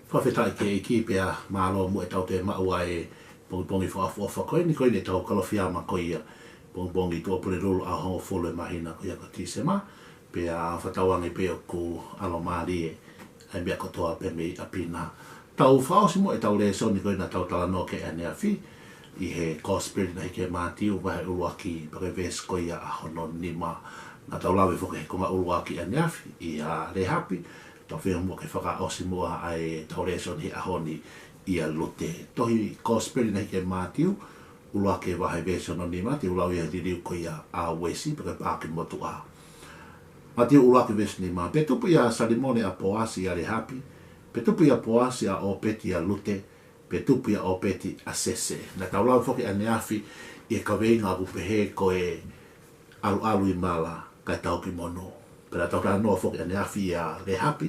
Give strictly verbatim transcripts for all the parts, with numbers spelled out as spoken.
Fakafetaʻi ki he ʻEiki pea mālō muʻa ʻetau toe maʻu ʻa e pongipongi fakaʻofoʻofa ko eni, ko eni ʻetau Kalofiama ko ia, pongipongi Tuʻapulelulu ʻaho hongofulu ʻo e māhina ko ia ko Tīsema, pea fakatauange pē ʻoku ʻalomālie ʻa e meʻa kotoa pē mei ʻapi na. Tau fakaʻosi muʻa ʻetau lēsoni ko ē naʻa tau talanoa ki ai ʻaneafi, ʻi he Kosipeli naʻe hiki ʻe Mātiu vahe ʻuluaki pea ko e veesi ko ia hono nima. Naʻa tau lave foki he konga ʻuluaki ʻaneafi ʻia Lēhapi, tau feʻunga muʻa ke fakaʻosi muʻa ʻa ʻetau lēsoni he ʻaho ni ʻia Lute. Tohi Kosipeli naʻe hiki ʻe Mātiu, ʻuluaki vahe veesi hono nima, te u lau ia he liliu ko ia ʻa Uesi pea ko e paaki motuʻa. Mātiu ʻuluaki veesi nima: Pea tupu ʻia Salimone ʻa Poasi ʻia Lēhapi, pea tupu ʻia Poasi ʻa ʻŌpeti ʻia Lute, pea tupu ʻia ʻŌpeti ʻa Sese. Naʻa tau lau foki ʻaneafi ʻi he kaveinga ʻoku pehē ko e ʻaluʻalu ʻi mala kae tau ki monū. Pea naʻa tau talanoa foki ʻaneafi ʻia Lēhapi,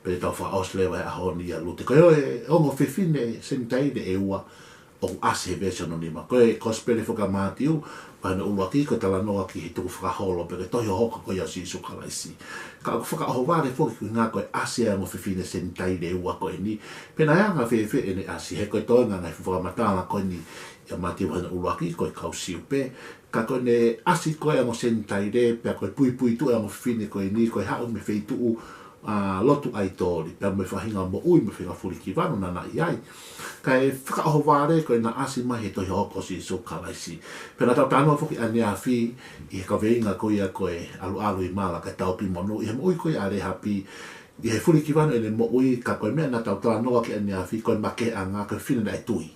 pea te tau fakaʻosi leva he ʻaho ni ʻia Lute. Ko e ongo fefine Senitaile ʻe ua ʻoku ʻasi he veesi hono nima. Ko e Kosipeli foki ʻa Mātiu, vahe hono ʻuluaki, ko e talanoa ki he tukufakaholo pe ko e tohi hohoko ko ia ʻo Sīsū Kalaisi. Ka ʻoku fakaʻohovale foki ko e ʻuhinga ko e ʻasi ʻa e ongo fefine Senitaile ʻe ua ko eni, pe naʻe anga fēfē ʻene ʻasi, he ko e toenga ngaahi fakamatala ko eni ʻia Mātiu vahe hono ʻuluaki, ko e kau Siu pē, ka ko ʻene ʻasi ko ē ʻa e ongo Senitaile, pea ko e puipuituʻa ʻa e ongo fefine ko eni, ko e haʻu mei he feituʻu ʻa e lotu ʻaitoli, pea mo e faʻahinga moʻui mo e faʻahinga fulikivanu naʻa na ʻi ai. Kae fakaʻohovale ko ʻena ʻasi mai he tohi hohoko ʻo Sīsū Kalaisi. Pea naʻa tau talanoa foki ʻaneafi ʻi he kaveinga ko ia ko e ʻaluʻalu ʻi mala kae tau ki monū, ʻi he moʻui ko ia ʻa Lēhapi, ʻi he fulikivanu ʻene moʻui, ka ko e meʻa naʻa tau talanoa ki ai ʻaneafi ko e makeʻanga, ko e fefine naʻe tui.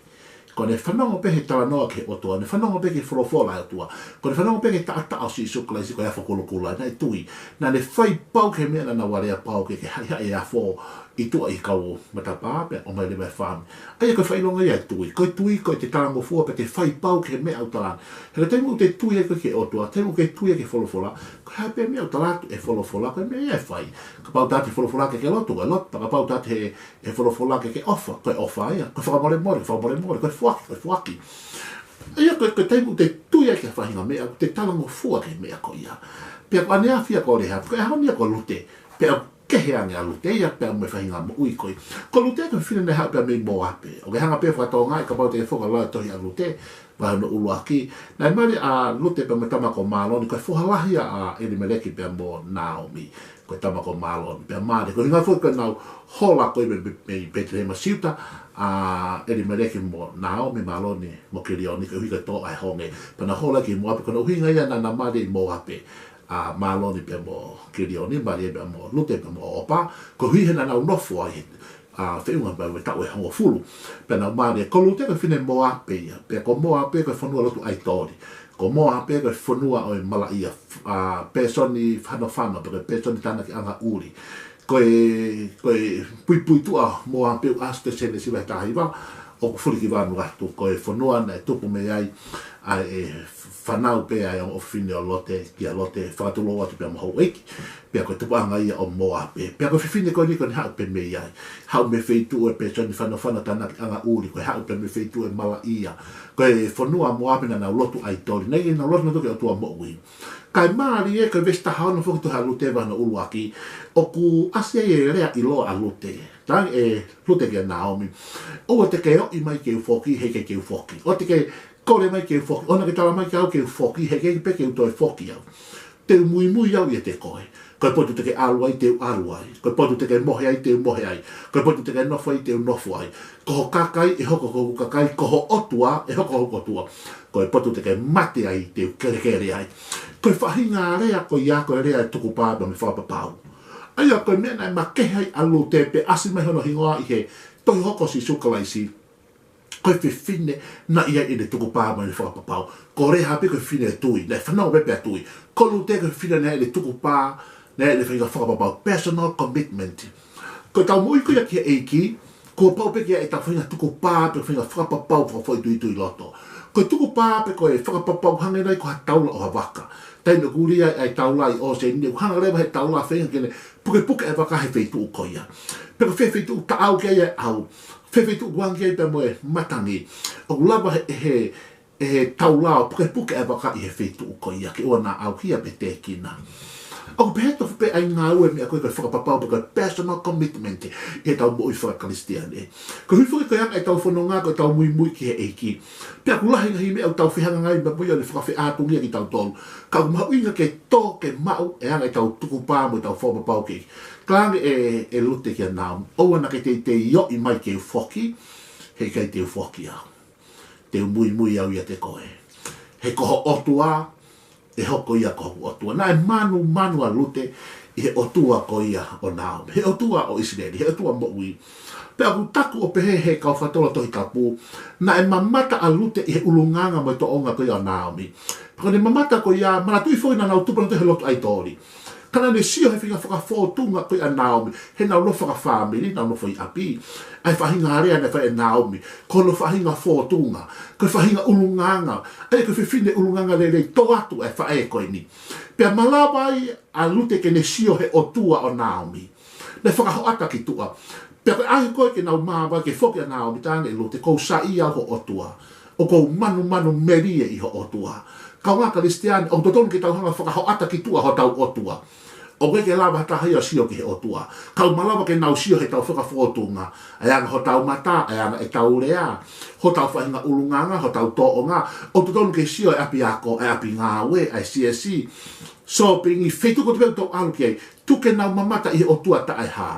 Ko ʻene fanongo pē he talanoa ki he ʻOtua, ʻene fanongo pē ki he folofola ʻa e ʻOtua, ko ʻene fanongo pē ki he taʻataʻa ʻo Sīsū Kalaisi ko e afo kulokula, naʻe tui. Naʻa ne fai pau ki he meʻa naʻa nau aleapau ki ai, ke haʻihaʻi e afo ʻi tuʻa ʻi he kau matapā pea ʻomai leva e fāmili. ʻA ia ko e fakaʻilonga ia ʻo e tui. Ko e tui ko ʻete talangofua pea te fai pau ki he meʻa ʻoku tala atu. He ko e taimi ʻoku te tui ai ko ē ki he ʻOtua, taimi ʻoku ke tui ai ki he folofola, ko e hā pē meʻa ʻoku tala atu ʻe he folofola, ko e meʻa ia ʻe fai. Kapau tala atu ʻe he folofola ke ke lotu, ko e lotu, pea kapau tala atu ʻe he, ʻe he folofola ke ke ʻofa, ko e ʻofa ia, ko e fakamolemole, ko e fakamolemole, ko e foaki, ko e foaki. ʻA ia ko e, ko e taimi ʻoku te tui ai ki ha faʻahinga meʻa, ʻoku te talangofua ki he meʻa ko ia. Pea ko ʻaneafi ia ko Lēhapi, ko e ʻaho ni ia ko Lute, pea kehe ange ʻa Lute ia pea mo e faʻahinga moʻui ko ia. Ko Lute ko e fefine naʻe haʻu pē mei Mōape. ʻOku ke hanga pē ʻo fakatokangaʻi kapau te ke foki ʻo lau e tohi ʻa Lute, vahe hono ʻuluaki. Naʻe mali ʻa Lute pea mo e tama ko Māloni, ko e foha lahi ia ʻa ʻElimeleki pea mo Nāomi, ko e tama ko Māloni. Pea mali, ko e ʻuhinga foki ko ʻenau hola ko ē mei, mei, mei Pētelihema Siuta, ʻa ʻElimeleki mo Nāomi, Māloni mo Kilioni, ko e ʻuhi ko e tō ʻa e honge. Pea nau hola ki Mōape, ko hono ʻuhinga ia naʻa na mali ʻi Mōape, ʻa Māloni pea mo Kilioni, mali pea mo Lute pea mo ʻOpa, koeʻuhi he naʻa nau nofo ai he, ʻa, feʻunga pea mo e taʻu ʻe hongofulu. Pea nau mali, ko Lute ko e fefine Mōape ia, pea ko Mōape ko e fonua lotu ʻaitoli. Ko Mōape ko e fonua ʻo e malaʻia, ʻa, pēsoni fanofano, pe ko e pēsoni tānaki ʻanga ʻuli. Ko e, ko e puipuituʻa Mōape ʻoku ʻasi ʻi he Sēnesi vahe taha hiva, ʻoku fulikivanu atu, ko e fonua naʻe tupu mei ai ʻa e fānau pē ʻa e ongo fefine ʻo Lote, kia Lote, fakatulou atu pea mo houʻeiki, pea ko e tupuʻanga ia ʻo Mōape. Pea ko e fefine ko eni ko ʻene haʻu pē mei ai. Haʻu mei he feituʻu ʻo e pēsoni fanofano tānaki ʻanga ʻuli, ko e haʻu pē mei he feituʻu ʻo e malaʻia. Ko e fonua Mōape naʻa nau lotu ʻaitoli, naʻe ʻikai ke nau lotu nautolu ki he ʻOtua moʻui. Kae mālie ko e veesi taha ono foki ʻo e tohi ʻa Lute vahe hono ʻuluaki, ʻoku ʻasi ai e lea ʻiloa ʻa Lute. Talaange ʻe Lute kia Nāomi, ʻoua te ke ʻoi mai ke u foki, he ʻikai ke u foki. ʻOua te ke kole mai ke u foki, ʻoua naʻa ke tala mai kiate au ke u foki, he ʻikai pē ke u toe foki au. Te u muimui au ʻiate koe. Ko e potu te ke ʻalu ai, te u ʻalu ai. Ko e potu te ke mohe ai, te u mohe ai. Ko e potu te ke nofo ai, te u nofo ai. Ko ho kakai ʻe hoko ko hoku kakai, ko ho ʻOtua ʻe hoko ko hoku ʻOtua. Ko e potu te ke mate ai, te u kelekele ai. Ko e faʻahinga lea ko ia ko e lea ʻo e tukupā pea mo e fakapapau. ʻA ia ko e meʻa naʻe makehe ai ʻa Lute pea ʻasi mai hono hingoa ʻi he tohi hohoko ʻo Sīsū Kalaisi. Ko e fefine naʻe ʻi ai ʻene tukupā mo ʻene fakapapau. Ko Lēhapi ko e fefine tui, naʻe fanongo pē pea tui. Ko Lute ko e fefine naʻe ʻi ai ʻene tukupā, naʻe ʻi ai ʻene faʻahinga fakapapau, personal commitment. Ko ʻetau moʻui ko ia ki he ʻEiki, kuo pau pē ke ʻi ai ʻetau faʻahinga tukupā pe faʻahinga fakapapau fakafoʻituitui loto. Ko e tukupā pe ko e fakapapau hangē nai ko ha taula ʻo ha vaka. Taimi ʻoku uli ai ʻa e taula ʻi ʻōseni, ʻoku hanga leva he taula ʻo feinga ke ne pukepuke e vaka he feituʻu ko ia. Pe ko fē feituʻu taʻau ki ai e ʻau, fē feituʻu kuo angi ai pea mo e matangi. ʻOku lava he, he, he taula ʻo pukepuke e vaka ʻi he feituʻu ko ia ke ʻoua naʻa ʻauhia pe tēkina. ʻOku pehē tofu pē ʻa e ngāue meʻa ko ē ko e fakapapau pe ko e personal commitment ʻi heʻetau moʻui fakakalisitiane. Ko e ʻuhi foki ko e anga ʻetau fononga, ko ʻetau muimui ki he ʻEiki. Pea ʻoku lahi e ngaahi meʻa ʻoku tau fehangahangai mo ia ʻo ne fakafeʻātungia kitautolu. Ka ʻoku mahuʻinga ke tō ke maʻu e anga ʻetau tukupā mo ʻetau fakapapau ki he ʻEiki. Talaange ʻe, ʻe Lute kia Naomi, ʻoua naʻa ke teitei ʻio mai ke u foki, he ʻikai te u foki au. Te u muimui au ʻiate koe. He ko ho ʻOtua, ʻe hoko ia ko hoku ʻOtua. Naʻe manumanu ʻa Lute ʻi he ʻOtua ko ia ʻo Naomi. He ʻOtua ʻo ʻIsileli, he ʻOtua moʻui. Pea ʻoku taku ʻo pehē he kau fakatotolo Tohi Tapu, naʻe mamata ʻa Lute ʻi he ʻulungaanga mo e tōʻonga ko ia ʻo Naomi. Ko ʻene mamata ko ia, manatuʻi foki naʻa nau tupu nautolu he lotu ʻaitoli. Ka naʻa ne sio he faʻahinga fakafōtunga ko ia ʻa Naomi, he nau nofo fakafāmili, nau nofo ʻi ʻapi. ʻA e faʻahinga lea naʻe fai ʻe Naomi, ko hono faʻahinga fōtunga, ko e faʻahinga ʻulungaanga, ʻa ia ko e fefine ʻulungaanga lelei, tō atu e faʻē ko eni. Pea malava ai ʻa Lute ke ne sio he ʻOtua ʻo Naomi. Naʻe fakahoʻata ki tuʻa. Pea ko e ʻaho ko ē ke nau māvae ke foki ʻa Naomi, talaange ʻe Lute, ʻoku ou saiʻia au ho ʻOtua. ʻOku ou manumanu melie ʻi ho ʻOtua. Kaungā Kalisitiane, ʻoku totonu ke tau hanga ʻo fakahoʻata ki tuʻa hotau ʻOtua. ʻOku ʻikai ke lava ha taha ia ʻo sio ki he ʻOtua. Ka ʻoku malava ke nau sio heʻetau fakafōtunga. ʻA e anga hotau mata, ʻa e anga ʻetau lea, hotau faʻahinga ʻulungaanga, hotau tōʻonga. ʻOku totonu ke sio e ʻapiako, e ʻapi ngāue, e siasi. Sōpingi, feituʻu kotoa pē ʻoku tau ʻalu ki ai. Tuku ke nau mamata ʻi he ʻOtua taʻehā.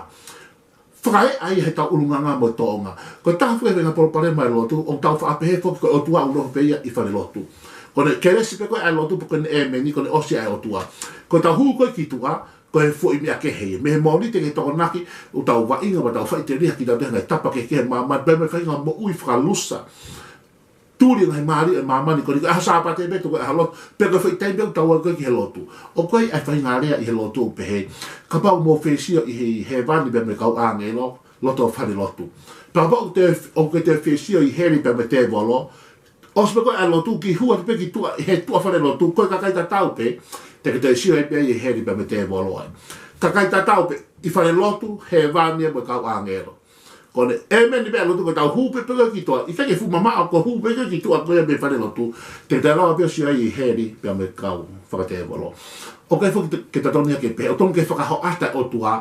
Fakaeʻa ia heʻetau ʻulungaanga mo e tōʻonga. Ko e taha foki e faʻahinga palopalema ʻi he lotu, ʻoku tau faʻa pehē foki ko e ʻOtua ʻoku nofo pē ia ʻi falelotu. Ko ʻene kelesi pē ko ē ʻa e lotu, pe ko ʻene ʻēmeni, ko ʻene ʻosi ʻa e ʻOtua. Ko ʻetau hū ko ē ki tuʻa, ko e foʻi meʻa kehe ia. Mei he Mōnite ki he Tokonaki, ʻoku tau vaʻinga, ʻoku tau faʻiteliha kitautolu he ngaahi tapa kehekehe ʻo māmani, pea mo e faʻahinga moʻui fakalusa. Tuli e ngaahi mālie ʻo e māmani ko eni, ko e ʻaho Sāpate pē, tuku e ʻaho lotu, pe ko e foʻi taimi pē ʻoku tau ō ko ē ki he lotu. ʻOku ʻi ai e faʻahinga lea ʻi he lotu ʻoku pehē, kapau ʻoku mou fie sio ʻi he, hēvani pea mo e kau ʻāngelo, loto falelotu. Pea kapau ʻoku te, ʻoku te fie sio ʻi heli pea mo e tēvolo, ʻosi pē ko ē ʻa e lotu, kiʻi hū atu pē ki tuʻa, he tuʻa falelotu, ko e kakai tatau pē, te ke toe sio ai pē ʻi heli pea mo e tēvolo ai. Kakai tatau pē, ʻi falelotu, hēvani mo e kau ʻāngelo. Ko ʻene ʻēmeni pē ʻa e lotu, ko ʻetau hū pē pē ki tuʻa. ʻIkai ke fuʻu mamaʻo, ko e hū pē ki tuʻa ko ia mei falelotu, te ke toe lava pē ʻo sio ai ʻi heli pea mo e kau fakatēvolo. ʻOku ʻikai foki te, ke totonu ia ke pehē, ʻoku totonu ke fakahoʻata e ʻOtua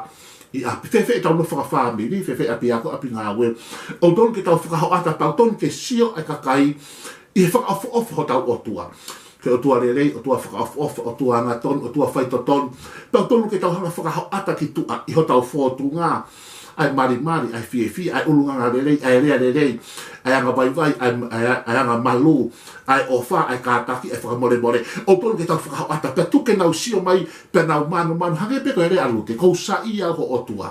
ʻi ʻapi, fēfē ʻetau nofo fakafāmili, fēfē ʻapiako, ʻapi ngāue. ʻOku totonu ke tau fakahoʻata pea ʻoku totonu ke sio e kakai ʻi he fakaʻofoʻofa hotau ʻOtua. Ko e ʻOtua lelei, ʻOtua fakaʻofoʻofa, ʻOtua angatonu, ʻOtua faitotonu. Pea ʻoku totonu ke tau hanga ʻo fakahoʻata ki tuʻa ʻi hotau fōtunga, ʻa e malimali, ʻa e fiefia, ʻa e ʻulungaanga lelei, ʻa e lea lelei, ʻa e anga vaivai, ʻa e, ʻa e, ʻa e anga malū, ʻa e ʻofa, ʻa e kātaki, ʻa e fakamolemole. ʻOku totonu ke tau fakahoʻata, pea tuku ke nau sio mai, pea nau manumanu, hangē pē ko e lea ʻa Lute, ʻoku ou saiʻia au ho ʻOtua.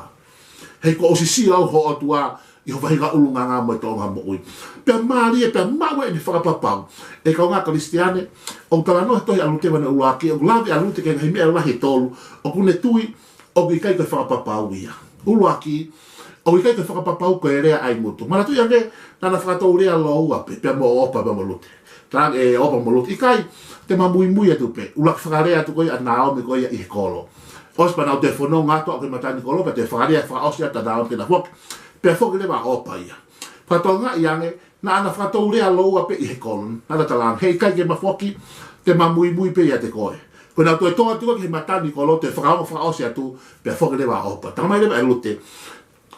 He kuo u ʻosi sio au ho ʻOtua, ʻi ho faʻahinga ʻulungaanga mo e tōʻonga moʻui. Pea mālie, pea maʻu ʻene fakapapau. ʻE kaungā Kalisitiane, ʻoku talanoa he tohi ʻa Lute vahe ʻuluaki, ʻoku lave ʻa Lute ki he ngaahi meʻa lahi ʻe tolu, ʻoku ne tui, ʻoku ʻikai ko e fakapapau ia. ʻUluaki, ʻoku ʻikai ko e fakapapau ko e lea ʻa e ngutu. Manatuʻi ange, naʻa na fakatou lea lōua pē, pea mo ʻOpa pea mo Lute. Talaange ʻe ʻOpa mo Lute, ʻikai, te ma muimui atu pē, ʻuluaki fakalea atu ko ia ʻa Naomi ko ia ʻi he kolo. ʻOsi pea nau toe fononga atu ʻo aʻu ki he matanikolo, pea toe fakalea fakaʻosi atu ʻa Naomi ke na foki. Pea foki leva ʻa ʻOpa ia. Fakatokangaʻi ange, naʻa na fakatou lea lōua pē ʻi he kolo, naʻa na talaange, he ʻikai ke ma foki, te ma muimui pē ʻiate koe. Ko ʻenau toe tō atu ki he matanikolo, toe fakaongo fakaʻosi atu, pea foki leva ʻa ʻOpa. Talamai leva ʻe Lute,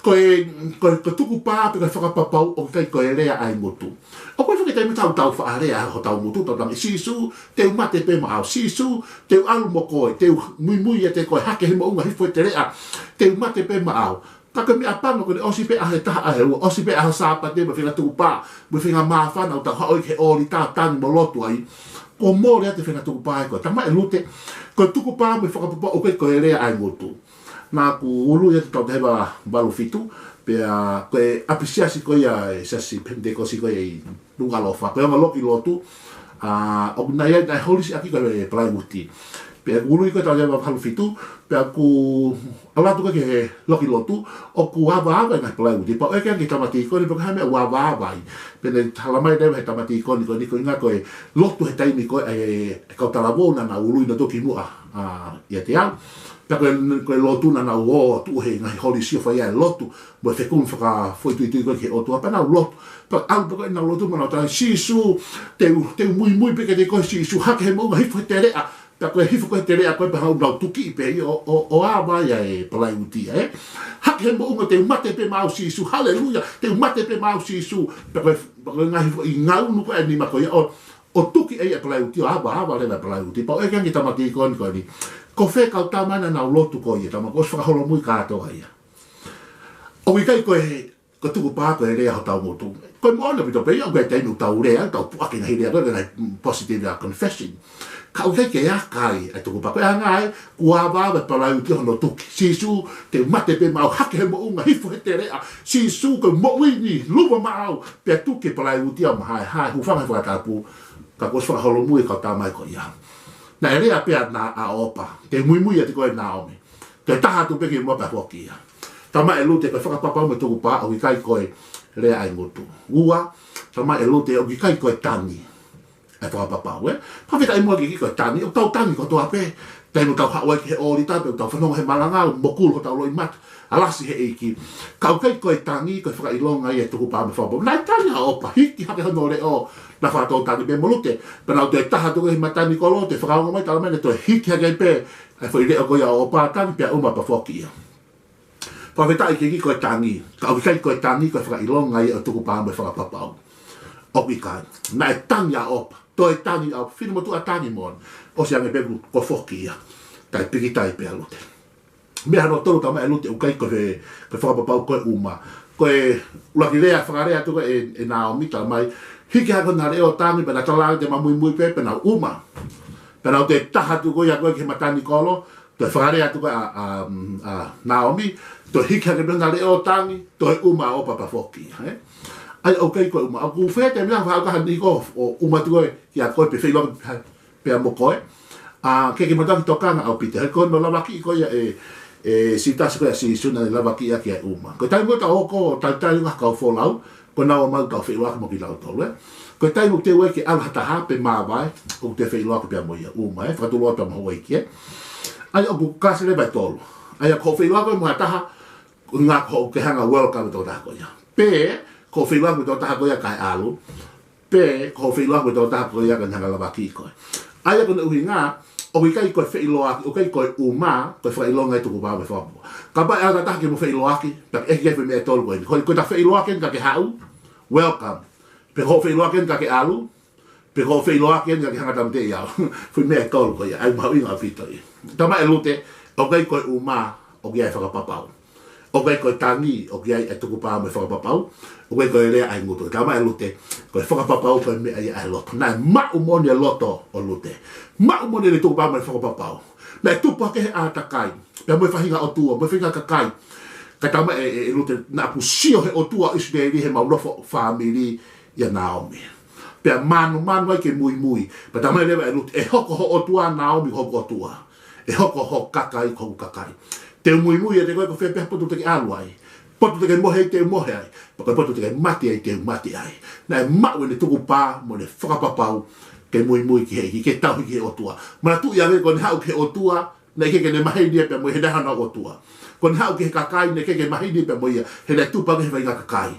ko e, ko e, ko e tukupā pe ko e fakapapau ʻoku ʻikai ko e lea ʻa e ngutu. ʻOku ʻi ai foki e taimi ʻoku tau faʻa lea ʻa hotau ngutu, tau talaange, Sīsū, te u mate pē maʻau. Sīsū, te u ʻalu mo koe, te u muimui ʻiate koe, hake he moʻunga, hifo he teleʻa, te u mate pē maʻau. Ka ko e meʻapango ko ʻene ʻosi pē ʻaho ʻe taha, ʻaho ʻe ua, ʻosi pē ʻaho Sāpate, mo e faʻahinga tukupā, mo e faʻahinga māfana ʻoku tau haʻo ai ki he ʻōlita, tangi mo lotu ai. Kuo mole atu e faʻahinga tukupā ʻe ko ē. Talamai ʻe Lute, ko e tukupā mo e fakapapau ʻoku ʻikai ko e lea ʻa e ngutu. Naʻa ku ului atu tautolu he valu fitu, pea ko e ʻapisiasi ko ia e Siasi Penitekosi ko ia ʻi Nukuʻalofa. Ko e ongo loki lotu, ʻa, ʻoku nau ʻi ai, naʻe holisi ʻaki ko e palaiuti. Pea ului ko ē tautolu he valu fitu, pea ku ʻalu atu ko ē ki he loki lotu, ʻoku avaava e ngaahi palaiuti. Pea ʻeke ange ki he tama tīkoni, pe ko e hā e meʻa ʻoku avaava ai. Pea ne talamai leva ʻe he tama tīkoni ko eni, ko e ʻuhinga ko e lotu he taimi ko ē ʻa e, e kau talavou naʻa nau ului nautolu kimuʻa, ʻa, ʻiate au. Pea ko e, ko e lotu naʻa nau ō atu he ngaahi holisi ʻo fai ai e lotu, mo e fekumi fakafoʻituitui ko ē ki he ʻOtua, pea nau lotu. Pea ʻalu pē ko ē ʻenau lotu mo nau talaange, Sīsū, te u, te u muimui pē kiate koe Sīsū, hake he moʻunga, hifo he teleʻa, Pea ko e hifo ko ē he teleʻa ko ē pea haʻu nau tuki pē ia ʻo, ʻo, ʻo ava ai ʻa e palaiuti, ē. Hake he moʻunga, te u mate pē maʻau Sīsū, haleluia, te u mate pē maʻau Sīsū. Pea ko e, pea ko e ngaahi foʻi ngaunu ko ē ʻa e nima ko ia ʻo, ʻo tuki ai ʻa e palaiuti, ʻo ava, ava leva e palaiuti. Pea u ʻeke ange ki he tamaiki ko eni ko eni, ko fē kau tama naʻa nau lotu ko ia, tama kuo ʻosi fakaholomui kātoa ia. ʻOku ʻikai ko e, ko e tukupā ko e lea hotau ngutu. Ko e moʻoni ʻaupito pē ia, ʻoku ʻi ai e taimi ʻoku tau lea, tau puʻaki e ngaahi lea, ko e ngaahi positive, ʻa, confession. Ka ʻoku ʻikai ke aka ai e tukupā. Ko e anga ē, kuo ava ava e palaiuti hono tuki. Sīsū, te u mate pē maʻau, hake he moʻunga, hifo he teleʻa. Sīsū, ko e moʻui ni, luva maʻau, pea tuki e palaiuti ʻo mahaehae, hūfanga he fakatapu, ka kuo ʻosi fakaholomui e kau tama ko ia. Naʻe lea pē ʻa Na-, ʻa ʻOpa, te u muimui ʻiate koe Naomi. Toe taha atu pē ki muʻa pea foki ia. Talamai ʻe Lute ko e fakapapau mo e tukupā ʻoku ʻikai ko e lea ʻa e ngutu. Ua, talamai ʻe Lute ʻoku ʻikai ko e tangi ʻa e fakapapau, ē. Fakafetaʻi muʻa ki he ʻEiki ko e tangi, ʻoku tau tangi kotoa pē. Taimi ʻoku tau haʻu ai ki he ʻōlita pē, ʻoku tau fanongo he malanga, ʻoku mokulu hotau loʻimata, ʻalasi he ʻEiki. Ka ʻoku ʻikai ko e tangi, ko e fakaʻilonga ia e tukupā mo e fakapapau. Naʻe tangi ʻa ʻOpa, hiki hake hono leʻo, naʻa faʻa toe tangi pē mo Lute. Pea nau toe taha atu ko ē he matanikolo, toe fakaongo mai, talamai naʻe toe hiki hake pē ʻa e foʻi leʻo ko ia ʻo ʻOpa, tangi pea ʻuma pea foki ia. Fakafetaʻi ki he ʻEiki ko e tangi, ka ʻoku ʻikai ko e tangi, ko e fakaʻilonga ia ʻo e tukupā mo e fakapapau. ʻOku ʻikai. Naʻe tangi ʻa ʻOpa, toe tangi ʻa ʻOpa, finemotuʻa tangi moʻoni. ʻOsi ange pē kuo foki ia, kae pikitai pē ʻa Lute. Meʻa hono tolu, talamai ʻe Lute ʻoku ʻikai ko e, ko e fakapapau ko e ʻuma. Ko e ʻuluaki lea, fakalea atu ko ē ʻe, ʻe Naomi, talamai, hiki hake hono leʻo, tangi, pea na talaange te ma muimui pē, pea nau ʻuma. Pea nau toe taha atu ko ia ko ē ki he matanikolo, toe fakalea atu ko ē ʻa, ʻa, ʻa Naomi, toe hiki hake pē hono leʻo, tangi, toe ʻuma ʻa ʻOpa pea foki, ē? ʻA ia ʻoku ʻikai ko e ʻuma. ʻOku fēfē e meʻa, faʻa ka hano ʻi ko ē ʻo ʻuma atu ko ē kiate koe pe feʻiloaki pē, pea mo koe. ʻA, ke ke mātuʻaki tokanga ʻaupito. He ko hono lavakiʻi ko ia ʻe, ʻe Siutasi ko ia ʻa Sīsū naʻa ne lavakiʻi ʻaki ʻa e ʻuma. Ko e taimi ko ē ʻoku tau ō ʻo talitali ngaahi kau folau, ko ʻenau ō mai ʻo tau feʻiloaki mo kinautolu, ē. Ko e taimi ʻoku te ʻai ke ʻalu ha taha pe māvae, ʻoku te feʻiloaki pea mo ia, ʻuma, ē, fakatulou atu mo Hauaiki, ē. ʻA ia ʻoku kāsele vai tolu. ʻA ia ko hoʻo feʻiloaki mo ha taha, ko e ʻuhinga ko hoʻo ke hanga ʻo welcome e tokotaha ko ia. Pe, ko hoʻo feʻiloaki mo e tokotaha ko ia kae ʻalu. Pe, ko hoʻo feʻiloaki mo e tokotaha ko ia ka ne hanga ʻo lavakiʻi koe. ʻA ia ko hono ʻuhinga, ʻoku ʻikai ko e feʻiloaki, ʻoku ʻikai ko e ʻuma, ko e fakaʻilonga e tukupā mo e fakapapau. Kapau ʻe ʻalu ha taha ke mo feʻiloaki, pea ke ʻeke ki he foʻi meʻa ʻe tolu ko eni. Ko, ko ʻeta feʻiloaki eni ka ke haʻu, welcome. Pe ko hoʻo feʻiloaki eni ka ke ʻalu, pe ko hoʻo feʻiloaki eni ka ke hanga ʻo tāmateʻi au. Foʻi meʻa ʻe tolu ko ia, ʻa ia mahuʻinga ʻaupito ia. Talamai ʻe Lute, ʻoku ʻikai ko e ʻuma, ʻoku ʻi ai e fakapapau. ʻOku ʻikai ko e tangi, ʻoku ʻi ai e tukupā mo e fakapapau. ʻOku ʻikai ko e lea ʻa e ngutu. Talamai ʻe Lute, ko e fakapapau ko e meʻa ia ʻa e loto. Naʻe maʻu moʻoni e loto ʻo Lute. Maʻu moʻoni e tukupā mo e fakapapau. Naʻe tupu hake he ʻātakai, pea mo e faʻahinga ʻotua, mo e faʻahinga kakai. Ka talamai ʻe, ʻe, ʻe Lute, naʻa ku sio he ʻOtua ʻo ʻIsileli heʻemau nofo fāmili ʻia Naomi. Pea manumanu ai ke muimui. Pea talamai leva ʻe Lute, ʻe hoko ho ʻOtua Naomi ko hoku ʻOtua. ʻE hoko ho kakai ko hoku kakai. Te u muimui ʻiate koe ko fē pē ha potu te ke ʻalu ai. Potu te ke mohe ai te u mohe ai. Pea ko e potu te ke mate ai te u mate ai. Naʻe maʻu ʻene tukupā mo ʻene fakapapau ke muimui ki he ʻEiki, ke tauhi ki he ʻOtua. Manatuʻi ange ko ʻene haʻu ki he ʻOtua, naʻe ʻikai ke ne maheni ia pea mo ia he naʻe ʻi ai hano ʻotua. Ko ʻene haʻu ki he kakai, naʻe ʻikai ke maheni ia pea mo ia he naʻe tupu hake he faʻahinga kakai.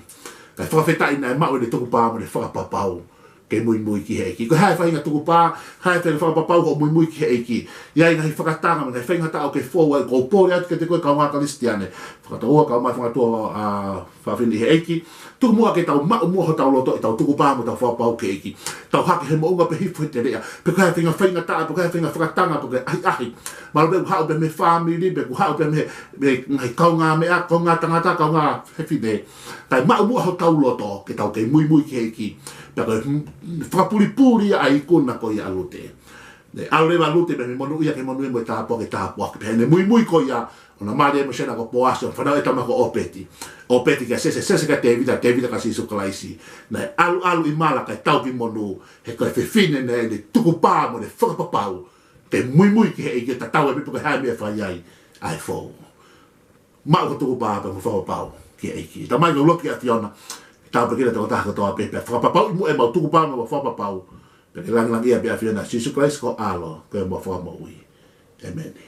Kae fakafetaʻi naʻe maʻu ʻene tukupā mo ʻene fakapapau ke muimui ki he ʻEiki. Ko e hā e faʻahinga tukupā, hā e faʻahinga fakapapau hoʻo muimui ki he ʻEiki? ʻI ai e ngaahi fakatanga mo e ngaahi faingataʻa ʻoku ke fou ai, ʻoku ou pole atu kiate koe kaungā Kalisitiane. Fakatouʻosi kae ʻumaʻā e fanga tuofāfine ʻi he ʻEiki. Tuku muʻa ke tau maʻu muʻa hotau loto ʻi heʻetau tukupā mo ʻetau fakapapau ki he ʻEiki. Tau hake he moʻunga pe hifo he teleʻa, pe ko e hā e faʻahinga faingataʻa, pe ko e hā e faʻahinga fakatanga, pe ko e ʻahiʻahi. Mahalo pē ʻoku haʻu pē mei he fāmili, pe ʻoku haʻu pē mei he, mei he ngaahi kaungāmeʻa, kaungā tangata, kaungā fefine. Kae maʻu muʻa hotau loto ke tau kei muimui ki he ʻEiki. Pea ko e, mm, fakapulipuli ia ʻa e ikuna ko ia ʻa Lute. Ne ʻalu leva ʻa Lute mei he monūʻia ki he monūʻia, mo e tāpuaki ki he tāpuaki. Pea ʻi heʻene muimui ko ia, ʻo na mali ai mo Sela ko Poasi, ʻo na fanauʻi e tama ko ʻŌpeti. ʻŌpeti kia Sese, Sese kia Tēvita, Tēvita kia Sīsū Kalaisi. Naʻe ʻalu, ʻalu ʻi mala kae tau ki monū, he ko e fefine naʻe ʻi ai ʻene tukupā mo ʻene fakapapau ke muimui ki he ʻEiki, tatau ai pē pe ko e hā e meʻa ʻe fai ai ʻa e fou. Maʻu ho tukupā pea mo e fakapapau ki he ʻEiki. Tamai, ʻoku ou lotu ki he ʻAfiona ke tāpuekina e tokotaha kotoa pē, pea fakapapauʻi muʻa ʻemau tukupā mo ʻemau fakapapau. Pea ke langilangiʻia pē ʻAfiona, Sīsū Kalaisi ko ho ʻAlo, ko homau Fakamoʻui. ʻĒmeni.